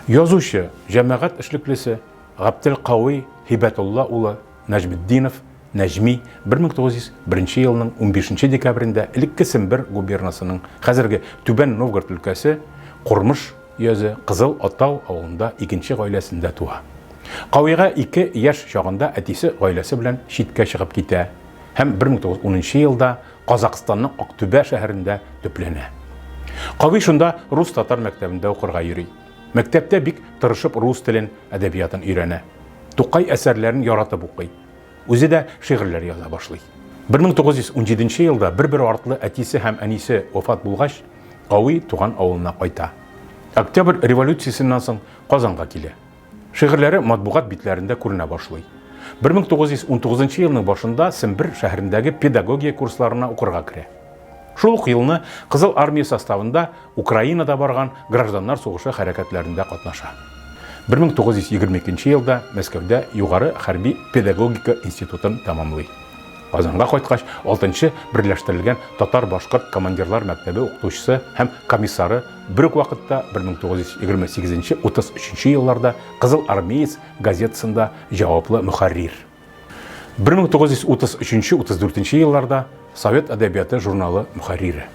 Язучы, җәмәгать эшлеклесе Габделкави Һибәтулла улы Нәҗметдинов, Нәҗми, 1901 елның унбишенче декабрендә элекке Сембер губернасының, хәзерге Түбән Новгород өлкәсе, Курмыш өязе Кызыл Атау авылында икенче гаиләсендә туа. Кавига ике яшь чагында әтисе гаиләсе белән читкә чыгып китә һәм 1910 елда Казакъстанның Актүбә шәһәрендә төпләнә. Кави шунда рус-татар мәктәбендә укырга йөри. Мәктәптә бик тырышып рус телен, әдәбиятын өйрәнә. Тукай әсәрләрен яратып укый. Үзе дә шигырьләр яза башлый. 1917 елда бер-бер артлы әтисе һәм әнисе вафат булгач, Кави туган авылына кайта. Октябрь революциясеннән соң Казанга килә. Шигырьләре матбугат битләрендә күренә башлый. 1919 елның башында Сембер шәһәрендәге педагогия курсларына укырга керә. Шул ук елны Кызыл армия составында Украинада барган гражданнар сугышы хәрәкәтләрендә катнаша. 1922 елда Мәскәүдә Югары хәрби педагогика институтын тәмамлый. Казанга кайткач, 6нчы берләштерелгән татар-башкорт командирлар мәктәбе укытучысы һәм комиссары, бер үк вакытта 1928-33 елларда Кызыл армеец газетасында җаваплы мөхәррир. 1933-34 елларда Совет әдәбияты журналы мөхәррире.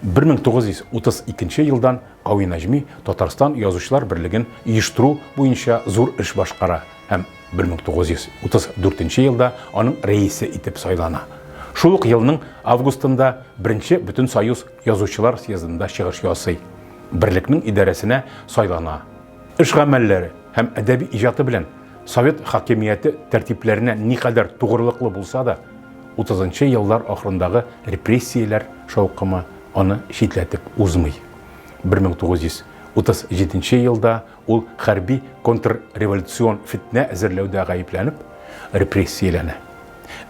1932 елдан Кави Нәҗми Татарстан Язучылар берлеген оештыру буенча зур эш башкара һәм 1934 елда аның рәисе итеп сайлана. Шул ук елның августында Беренче Бөтенсоюз язучылар съездында чыгыш ясый. Берлекнең идарәсенә сайлана. Эш-гамәлләре һәм әдәби иҗаты белән совет хакимияте тәртипләренә никадәр тугрылыклы булса да, утызынчы еллар ахырындагы репрессияләр шаукымы аны читләтеп узмый. 1937 елда ул хәрби контрреволюцион фетнә әзерләүдә гаепләнеп, репрессияләнә.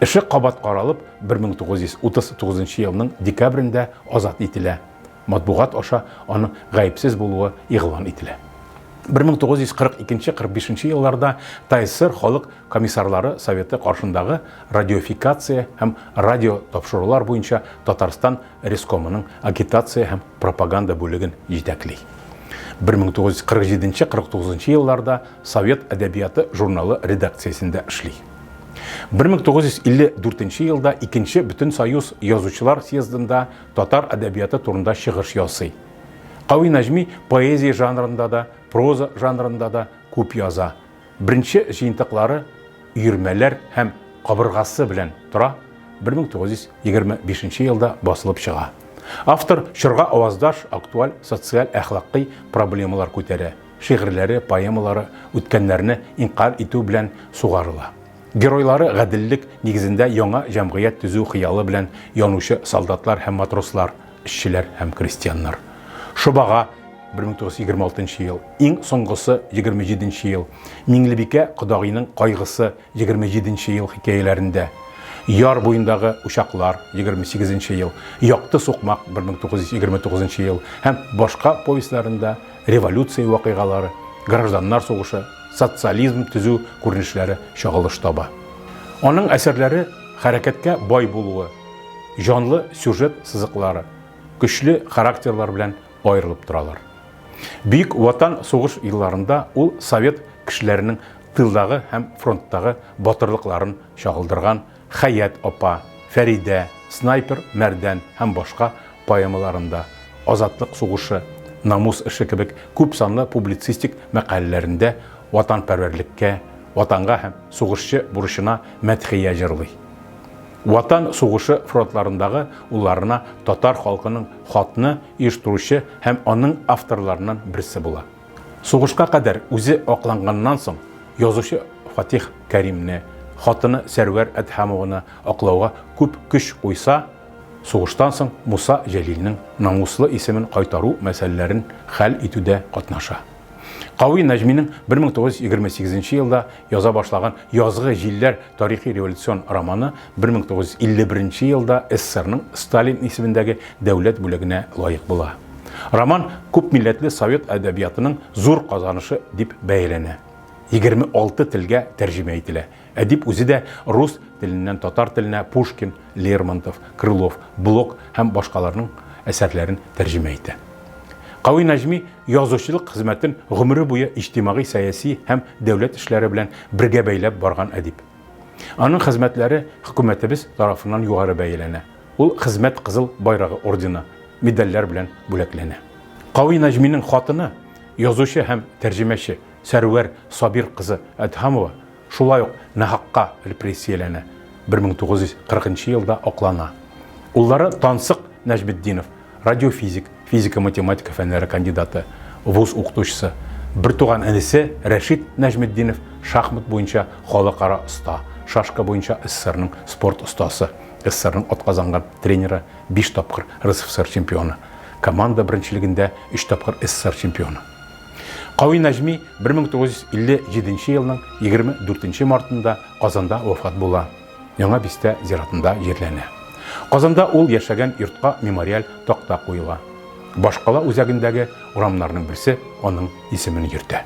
Эше кабат каралып, 1939 елның декабрендә азат ителә. Матбугат аша аның гаепсез булуы игълан ителә. 1942-45 елларда ТАССР халык комиссарлары советы каршындагы радиофикация һәм радиотапшырулар буенча Татарстан рескомының агитация һәм пропаганда бүлеген җитәкли. 1947-49 елларда Совет әдәбияты журналы редакциясендә эшли. 1954 елда Икенче Бөтенсоюз язучылар съездында татар әдәбияты турында чыгыш ясый. Кави Нәҗми поэзия жанрында да, проза жанрында да күп яза. Беренче җыентыклары Өермәләр һәм Кабыргасы белән тора 1925 елда басылып чыга. Автор чорга аваздаш актуаль социаль-әхлакый проблемалар күтәрә. Шигырьләре, поэмалары үткәннәрне инкарь итү белән сугарыла. Геройлары гаделлек нигезендә яңа җәмгыять төзү хыялы белән янучы солдатлар һәм матрослар, эшчеләр һәм крестьяннар. Шобага 1926 ел, иң соңгысы 27 ел, Миңлебикә кодагыйның кайгысы 27 ел хикәяләрендә, Яр буендагы учаклар 28 ел, Якты сукмак 1929 ел һәм башка повестьларында революция вакыйгалары, гражданнар сугышы, социализм төзү күренешләре чагылыш таба. Аның әсәрләре хәрәкәткә бай булуы, җанлы сюжет сызыклары, көчле характерлар белән аерылып торалар. Бөек Ватан сугыш елларында ул совет кешеләренең тылдагы һәм фронттагы батырлыкларын чагылдырган Хәят апа, Фәридә, Снайпер Мәрдән һәм башка поэмаларында, Азатлык сугышы, Намус эше кебек күпсанлы публицистик мәкаләләрендә ватанпәрвәрлеккә, Ватанга һәм сугышчы бурычына мәдхия җырлый. Ватан сугышы фронтларындагы улларына татар халкының хатны оештыручы һәм аның авторларыннан берсе була. Сугышка кадәр үзе акланганнан соң, язучы Фатих Кәримне, хатыны Сәрвәр Әдһәмованы аклауга күп көч куйса, сугыштан соң Муса Җәлилнең намуслы исемен кайтару мәсьәләләрен хәл итүдә катнаша. Кави Нәҗминең 1928 елда яза башлаган Язгы җилләр тарихи-революцион романы 1951 елда СССРның Сталин исемендәге дәүләт бүләгенә лаек була. Роман күпмилләтле совет әдәбиятының зур казанышы дип бәяләнә. 26 телгә тәрҗемә ителә. Әдип үзе дә рус теленнән татар теленә Пушкин, Лермонтов, Крылов, Блок һәм башкаларның әсәрләрен тәрҗемә итә. Кави Нәҗми язучылык хезмәтен гомере буе иҗтимагый-сәяси һәм дәүләт эшләре белән бергә бәйләп барган әдип. Аның хезмәтләре хөкүмәтебез тарафыннан югары бәяләнә. Ул Хезмәт Кызыл Байрагы ордены, медальләр белән бүләкләнә. Кави Нәҗминең хатыны, язучы һәм тәрҗемәче Сәрвәр Сабир кызы Әдһамова шулай ук нахакка репрессияләнә, 1940 нчы елда аклана. Уллары Тансык Нәҗметдинов, радиофизик, физика-математика фәннәре кандидаты, вуз укытучысы, бертуган энесе Рәшит Нәҗметдинов шахмат буенча халыкара оста, шашка буенча СССРның спорт остасы, СССРның атказанган тренеры, биш тапкыр РСФСР чемпионы, команда беренчелегендә өч тапкыр СССР чемпионы. Кави Нәҗми 1957 елның 24 мартында Казанда вафат була. Яңа бистә зиратында җирләнә. Казанда ул яшәгән йортка мемориаль такта куела. Башкала үзәгендәге урамнарның берсе аның исемен йөртә.